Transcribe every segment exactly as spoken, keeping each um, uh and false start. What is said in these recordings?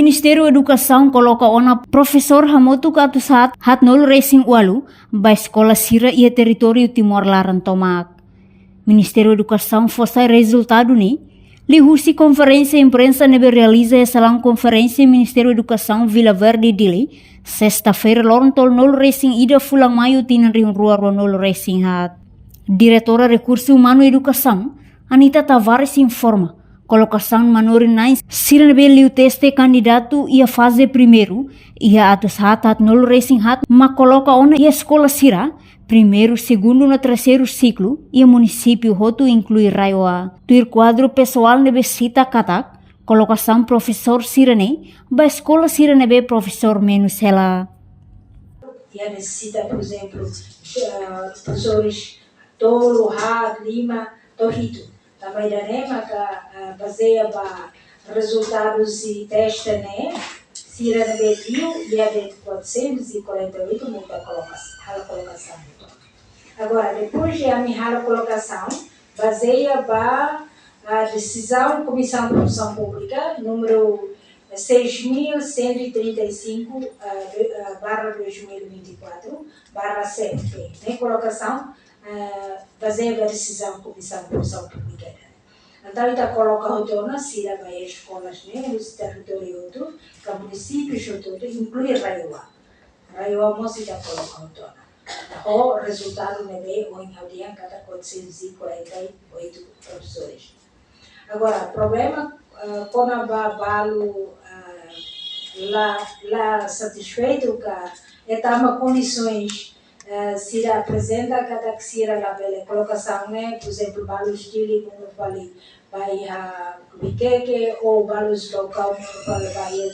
Ministériu Edukasaun koloka ona profesór hamutuk atus haat haatnulu resin ualu ba eskola sira iha territóriu Timor laran tomak. Ministériu Edukasaun fó sai rezultadu ne'e liuhusi konferénsia imprensa ne'ebé realiza iha salaun konferénsia Ministériu Edukasaun Vila Verde, Dili, sesta-feira, loron tolunulu resin ida fulan Maiu tinan rihun rua ruanulu resin haat. Diretora Rekursu Umanu Edukasaun, Anita Tavares, informa kolokasaun manorin-na'in sira ne'ebé liu teste kandidatu iha faze primeiru iha atus haat haatnulu resin haat mak koloka ona iha eskola sira primeiru, segundu no terseiru siklu iha munisípiu hotu, inklui RAEOA. Tuir kuadru pesoál ne'ebé sita katak kolokasaun profesór sira-ne'e ba eskola sira ne'ebé profesór menus hela. Iha nesesita, por ezemplu, eh, profesores tolu, haat, lima, to'o hitu. Tanba ida-ne'e maka, eh, bazeia ba rezultadu husi teste ne'e, sira ne'ebé liu iha de'it quatrocentos e quarenta e oito, mak ita koloka, halo kolokasaun. Agora, depois de ami halo kolokasaun, bazeia ba, ah, desizaun Komisaun Funsaun Públika, númeru seis mil cento e trinta e cinco, ah, de, ah, barra dois mil e vinte e quatro, barra C F P. Ne'e kolokasaun, ah, bazeia ba desizaun Komisaun Funsaun Públika. Entaun, ita koloka hotu ona sira ba eskolas ne'e, husi territóriu hotu, ka munisípius hotu, inklui RAEOA. RAEOA mós ita koloka hotu ona. Ho rezultadu ne'ebé ohin ha'u dehan katak quatrocentos e quarenta e oito profesores. Agora, problema, ah, kona-ba balu, ah, la, la satisfeitu ka, eh, tanba kondisoens, eh, sira aprezenta katak sira labele, kolokasaun ne'e, por ezemplu, balus Dili monu fali ba iha Viqueque, ou balus lokál monu fali ba iha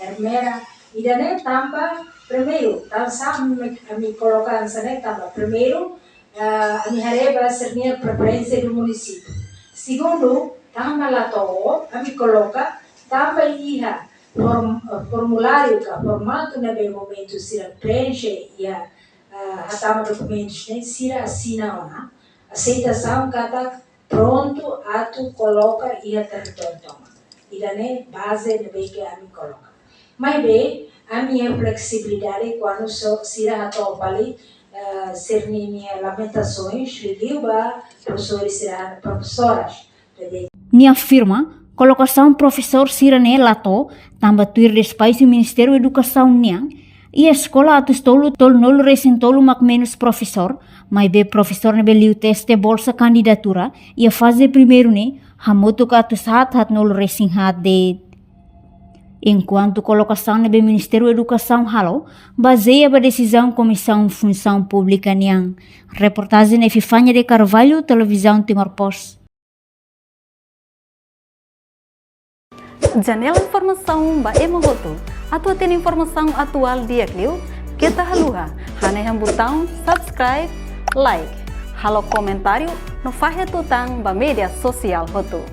Ermera. Ida-ne'e tanba, primeiru, tansá ami, ami koloka hanesan ne'e tanba, primeiru, ah, ami haree ba sira-nia preferénsia do munisípiu. Segundu, tanba la to'o, ami koloka, tanba iha form-, formuláriu ka formatu ne'ebé momentu sira preenxe iha, ah, hatama dokumentus ne'e, sira asina ona aseitasaun katak prontu atu koloka iha territóriu tomak. Ida-ne'e baze ne'ebé ke ami koloka. Maibé, ami iha fleksibilidade kuandu sira hato'o fali, eh, sira-nia lamentasoens, liuliu ba profesores sira, profesoras. Nia afirma, kolokasaun profesór sira-ne'e la to'o, tanba tuir despaxu Ministériu Edukasaun nian, iha eskola atus tolu tolunulu resin tolu mak menus profesór, maibé profesór ne'ebé liu teste bolsa kandidatura iha faze primeiru ne'e hamutuk atus haat haatnulu resin haat de'it. Enkuantu kolokasaun ne'ebé Ministériu Edukasaun halo bazeia ba desizaun Komisaun Funsaun Públika nian. Reportajen Epifania de Carvalho, Televizaun Timor Post. Janela informasaun ba ema hotu. Atu hatene informasaun atuál di'ak liu, keta haluha hanehan butaun subscribe, like, halo komentáriu no fahe tutan ba média sosiál hotu.